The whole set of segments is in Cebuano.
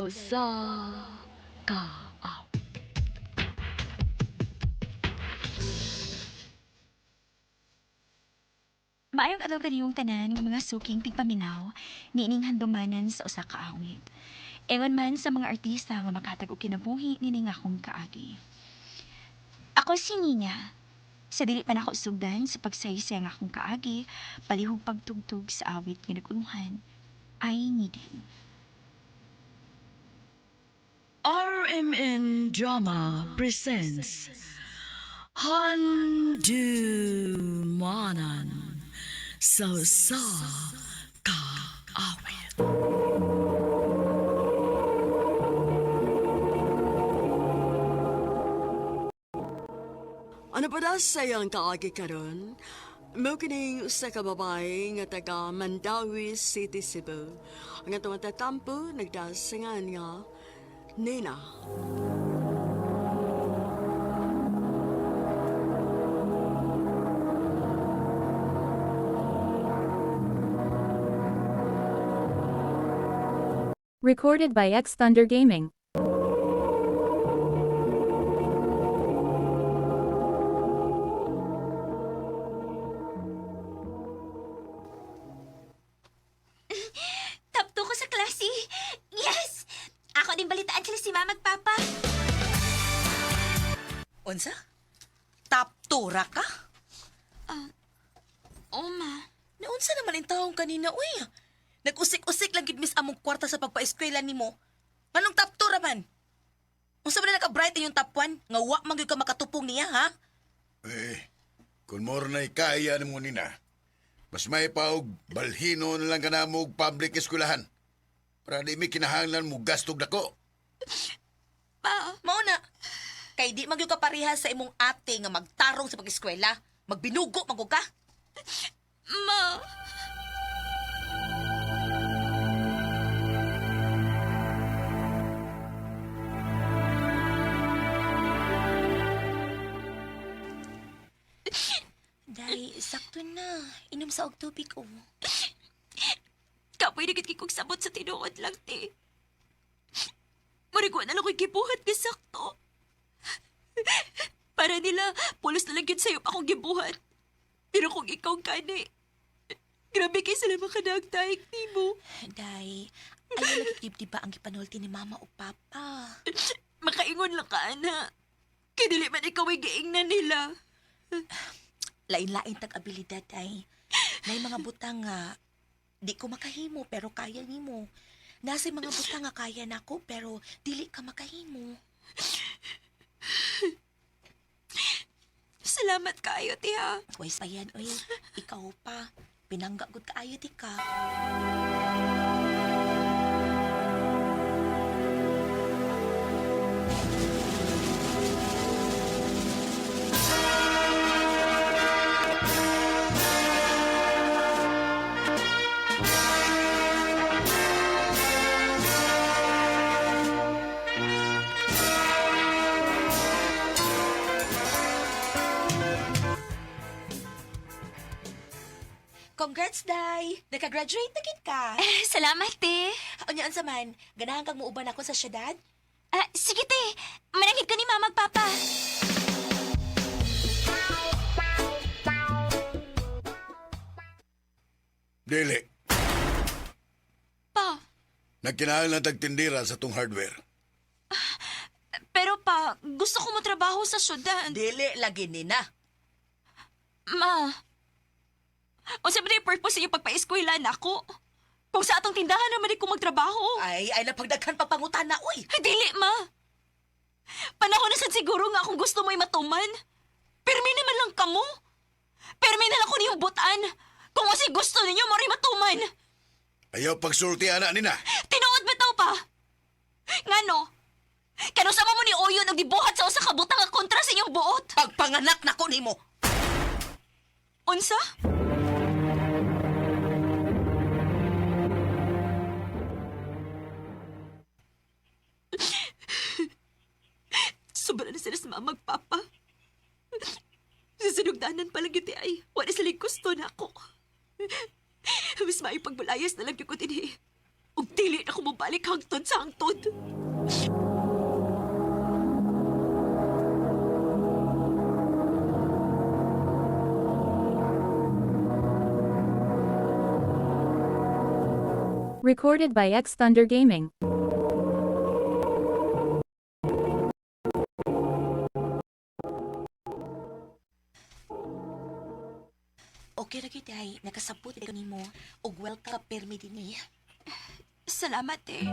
Usa ka Awit. Maayong adlaw kaniyong tanan nga mga suking tigpaminaw niining handumanan sa usa ka awit. Ingon man sa mga artista nga makatag og kinabuhi nining akong kaagi. Ako si Nina. Sa dili pa nako sugdan sa pagsaysay ang akong kaagi, palihog pagtugtog sa awit nga naguluhan, I need him. RMN Drama presents Handumanan sa usa ka awit. Ano pa da sayang kaagi karon? Mao kining usa ka babae nga taga Mandawi City, Cebu. Ang atong tatampo nagdasingan nga Nina. Recorded by X Thunder Gaming. Top 2 ko sa klase. Yes! Ako din balitaan sila si mama at papa. Unsa? Top 2 ra ka? Oh, ma. Naunsa naman ang taong kanina, uy. Nag-usik-usik lang gid miss among kwarta sa pagpa-eskwela nimo. Anong top 2 ra man? Unsa man naka-bright inyong top 1? Nga wa man gyud ka makatupong niya, ha? Eh, kung more na'y kaya nimo nina, mas may pa og balhino na lang ka na mo og public eskwelahan. Para di mi kinahanglan mo gastog dako. Pa, Mao na. Kay di man gyud ka pareha sa imong ate nga magtarong sa pag-eskwela. Magbinugo man gud ka. ma. Day, sakto na. Inom sa og tubig, oh. Kapoy na gid kong sabot sa tinuod lang, te. Murag wa na lang ko'y gibuhat nga sakto. Para nila, pulos na lang yun sa'yo akong gibuhat. Pero kung ikaw kani, grabe kay sila makadagdaig nimo. Day, ayaw lagi dibdiba ang gipanulti ni mama o papa. Makaingon lang ka, ana. Kay dili man ikaw ay giingnan nila. Lain-lain tag abilidad ay. May mga butang nga di ko makahimo pero kaya nimo. Nasa mga butang nga kaya nako pero dili ka makahimo. Salamat kaayo, te, ha. Wais pa yan, oy. Ikaw pa. Pinangga gud kaayo ti ka. Congrats, Day! Nakagraduate na gid ka. Eh, salamat, te. Unya unsa man, ganahan kang muuban ako sa syudad? Ah, sige, te. Mananghid ka ni mama ag papa. Dili, Pa, nagkinahanglan tag tindira sa tong hardware. pero pa, gusto ko mo trabaho sa syudad. Dili lagi ni na. Ma, unsa ba yung purpose sa pagpa-eskwela nako? Kung sa atong tindahan naman ko magtrabaho. Ay, ay napagdaghan pagpangutan na, uy. Ay, dili, ma. Panahon na sad siguro nga kung gusto mo'y matuman. Pirmi naman lang kamo. Pirmi na lang ko niyong butan. Kung unsay gusto ninyo, mo rin matuman. Ayaw pagsulti ana nina. Tinuod ba tao pa? Ngano? Kano sa mo ni Oyon og gibuhat sa usa ka butang nga kontra sa inyong buot? Pagpanganak nako nimo. Unsa? Sobra na sila sa mama ug papa. Sa sinugdanan pa lang yun, ay. Wala sila gusto na ako. Mas maipagbalayas na lang yung ko dinhi. Ug dili na ko mobalik hangtod sa hangtod. Recorded by X Thunder Gaming. Okay ra gyud ay nakasabot ko nimo og welcome permi dinhi. Salamat eh.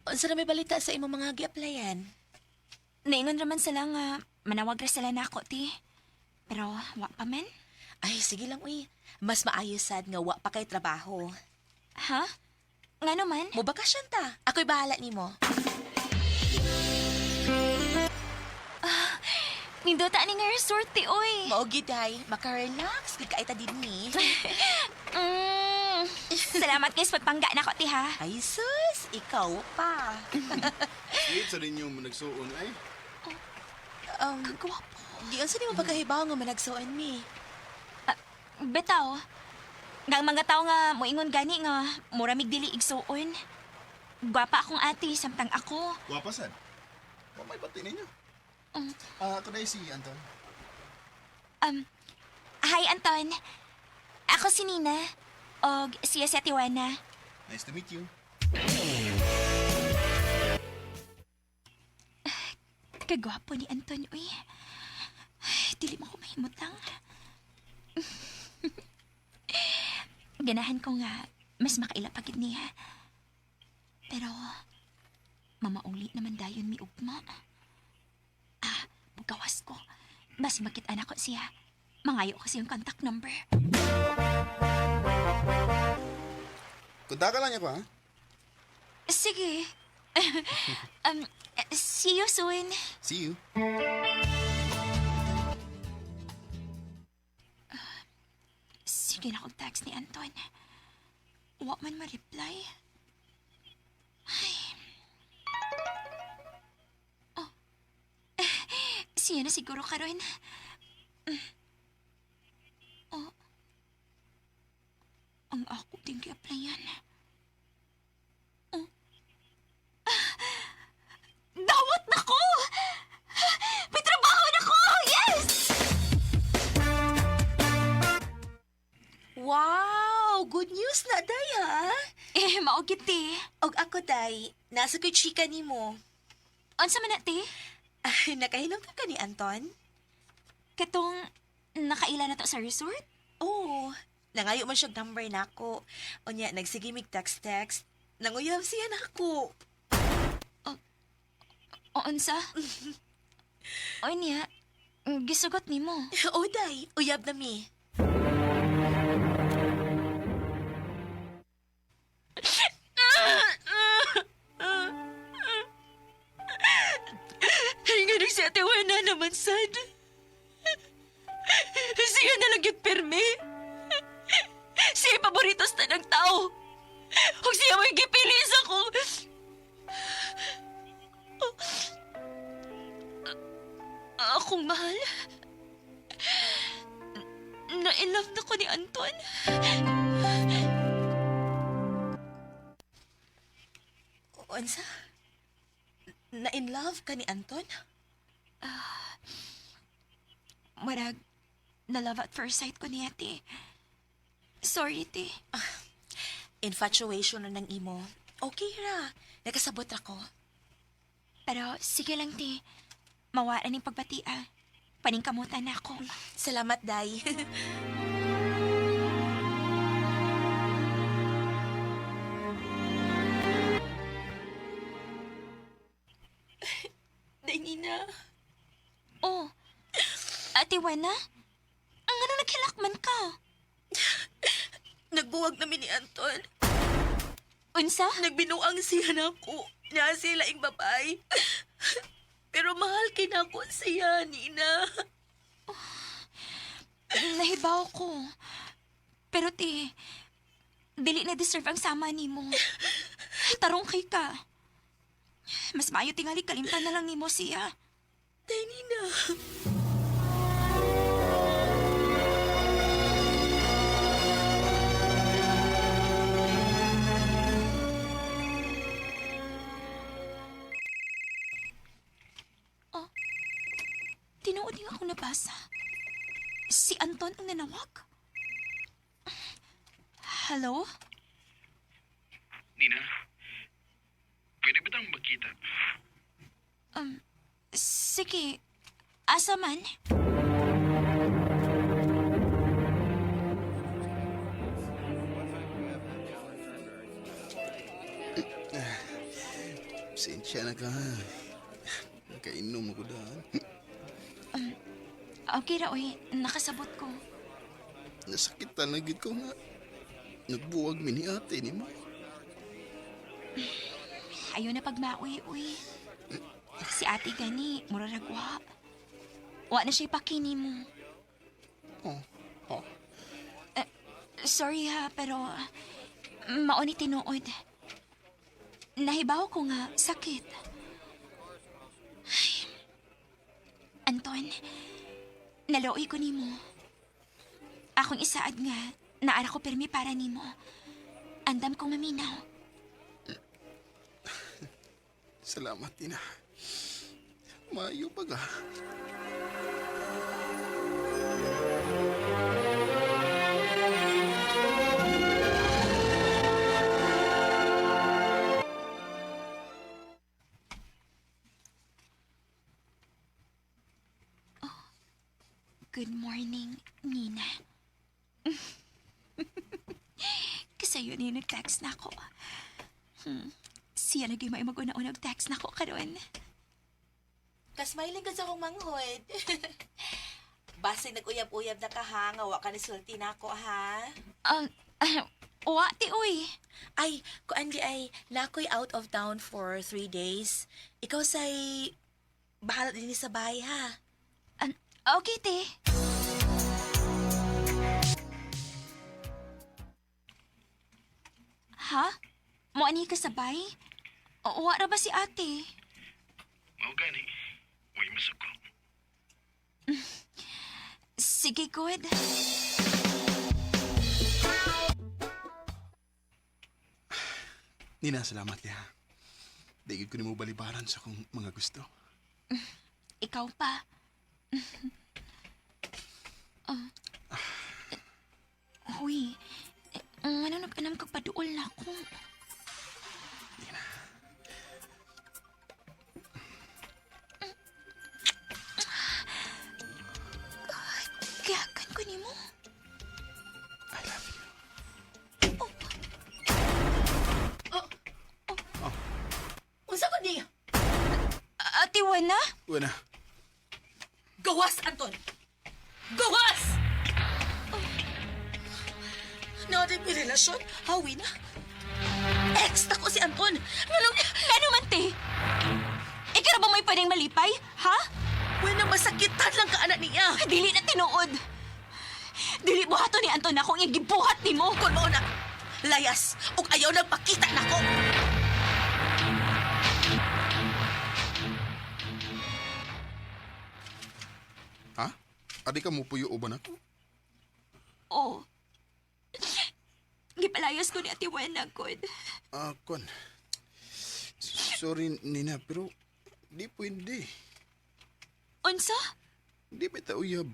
Unsa ra may balita sa imong mga gi-applyan? Naingon raman sila nga manawag ra sila nako ti. Pero wa pa man. Ay, sige lang uy. Mas maayo sad nga wa pa kay trabaho. Ha? Ngano man? Mo bakasyon ta. Ako'y bahala nimo. Nindota ni nga resort ti oy. Mao gyud ay maka-relax gud kay ta dinhi. Salamat guys pagpangga nako ti ha. Ay sus, ikaw pa. Sweet sa ninyo mo nagsuon ay. Kagwapo. Di unsa nimo pagkahibaw nga managsuon mi? Bitaw. Nga ang mga tao nga moingon gani nga mura mig dili igsuon. Gwapa akong ate samtang ako. Gwapa sad. Wa may bati ninyo. Ah, ako na si Anton. Hi Anton. Ako si Nina. Og siya si Ate Juana. Nice to meet you. Kagwapo ni Anton, uy. Ay, dili mo ko mahimutang. Ganahan ko nga, mas makaila pa gid niya. Pero, mamauli naman dayon mi ugma. Ah, bugawas ko. Basi makita na ko siya. Mangayo ko siyang contact number. Kunta ka lang niya ko ha. Sige. um, see you soon. See you. Sige na akong text ni Anton. Wa man ma-reply. Ay. Oh. Siya na siguro karon. Oh. Ang ako din gi-applyan. Oh. Ah. Dawat na ko! May trabaho na ko! Yes! Wow, good news na day ha. Eh, mao gid ti. Og ako day, nasa ko'y chika nimo. Unsa man na ti? Ay, nakahinom ka ni Anton? Katong nakaila na to sa resort? Oo. Nangayo man siyang number nako. Unya, nagsige mig text-text. Nanguyab siya nako. O unsa? O niya, gisugot nimo. O day, uyab na mi. Ay, nga si Ate Juana naman, sad. Siya na lang yung pirmi. Siya yung paborito sa tanang tao. Huwag siya may gipili sa ko. Akong mahal. Na-in love na ko ni Anton. Unsa? Na in love ka ni Anton? Marag, na love at first sight ko niya, te. Sorry, te. Infatuation na ng imo. Okay ra. Nakasabot ra ko. Pero sige lang, te. Mawala ning pagbati, ah. Paningkamutan na ako. Salamat, day. Day, Nina. Oh, Ate Wena? Ang ano naghilakman ka? Nagbuwag namin ni Anton. Unsa? Nagbinuang siya nako. Na sila ing babay. Pero mahal kinako siya, Nina. Nahibaw ko. Pero te, dili na deserve ang sama nimo. Tarong kay ka. Mas maayo tingali kalimtan na lang nimo siya. Day, Nina. Tinuod nga akong nabasa. Si Anton ang nanawag. Hello? Nina, pwede ba tayong magkita? Sige. Asa man? Sensya na ka. Nakainom ako daan. Okay ra, oy. Nakasabot ko. Nasakitan na gid ko nga. Nagbuwag mi ni ate ni mo. Ayaw na pagmaoy, uy. Si ate gani, mura ragwa. Wa na siya ipakini mo. Oh, oh. Sorry ha, pero mao ni tinuod. Nahibaw ko nga sakit. Ay. Anton, nalooy ko nimo. Akong isaad nga, naara ko permi para nimo. Andam kong maminaw. Salamat, Nina. Maayo pa ka. Good morning, Nina. Kasi yun yung nag-text na ako. Siya lagi may mag-una-una text na ako karon. Kasmiling ka sa akong manghod. Basig nag-uyab-uyab na ka ha, nga wa ka ni sulti na ako ha. Wa ti uy. Ay, kuan di ay, nakoy out of town for 3 days. Ikaw say, bahala din sa bahay ha. Okay te. Ha? Mo ani ka sabay? Wa ra ba si ate? Mao gani. Uy, masuko. Sige, good. Nina, salamat ya. Di gid ko nimo balibaran sa akong mga gusto. Ikaw pa. Huy, ano nag-anam kag paduol na ako? Gihagan ko nimo. I love you. Unsa ko ni? Ate Wena? Wena, Gawas, Anton! Gawas! Oh. Natin may relasyon? Hawi na. Ex na ko si Anton! Anong... Ano man, te? Ikaw ba may pwedeng malipay? Ha? Wala masakitan lang ka anak niya. Dili na tinuod. Dili buhaton ni Anton ako ang gibuhat nimo. Kung mao na, layas, ug ayaw nagpakita nako. ha? Adi ka mo puyo uban ako? Oo. Gipalayas ko ni Ate Wena, good. Ah, kwan. Sorry, Nina, pero di pwede. Unsa? Di pa ta uyab.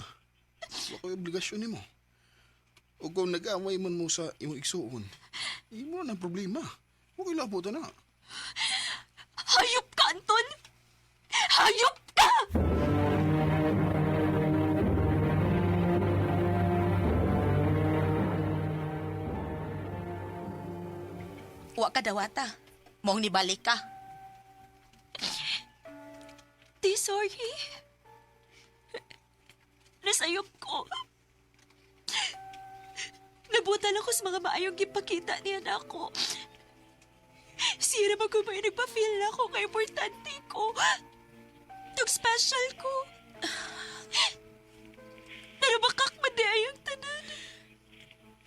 Wa ko'y obligasyon nimo. O kung nag-away man mo sa imong igsuon, imo na ang problema. Wa ko'y labo ta na. Hayop ka, Anton! Hayop ka! Wa ka dawata. Mong nibalik ka. Di, sorry. Nasayop ko. Nabutan ako sa mga maayong gipakita niya na ako. Sira ba kung may nagpa-feel na ako kay importante ko. Tug special ko. Pero bakak madi ayong tanan.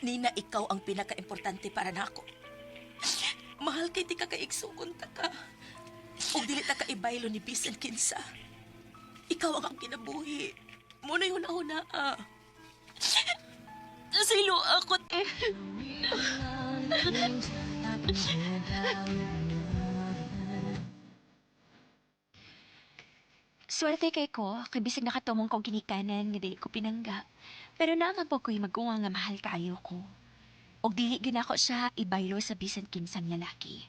Nina, ikaw ang pinaka-importante para nako. Mahal kay ti ka kaigsuon ta ka. Ug dili ta ka ibaylo ni bisan kinsa. Ikaw ang akong kinabuhi. Mo na yun na ah. Nasilo ako, eh. Swerte kay ko, kay bisag nakatumong kong ginikanan nga dili ko pinangga. Pero naa po ko'y maguwang nga mahal kaayo ko. Og dili gyud nako siya ibaylo sa bisan kinsang lalaki.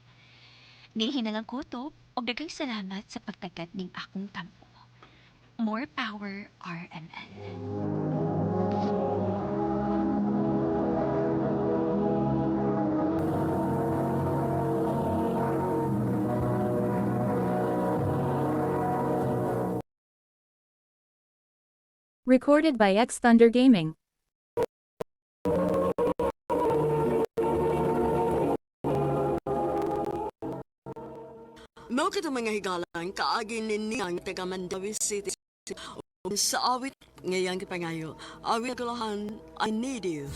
Nihinalang kutob og daghang salamat sa pagtagat ning akong tampo. More power, RMN. Recorded by X Thunder Gaming. Mao kita mga higalan kaagi ni ang taga Mandawi City ug sa awit ngayang gipangayo. Awit kulahan, "I Need You."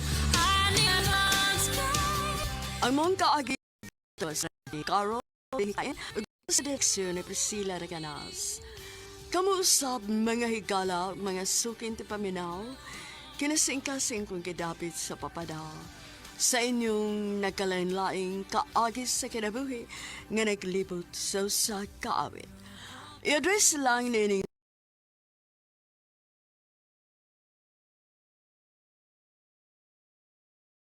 Ang mong kaagi ito sa ni Carol Hikain ug sa direksyon ni Priscilla Reganas. Kamuusap mga higala, mga sukin ti paminaw, kinasingkasing kong gidapit sa papada. Sa inyong nagkalain-laing kaagis sa kinabuhi nga naglibot sa usa kaawit. I-address lang nining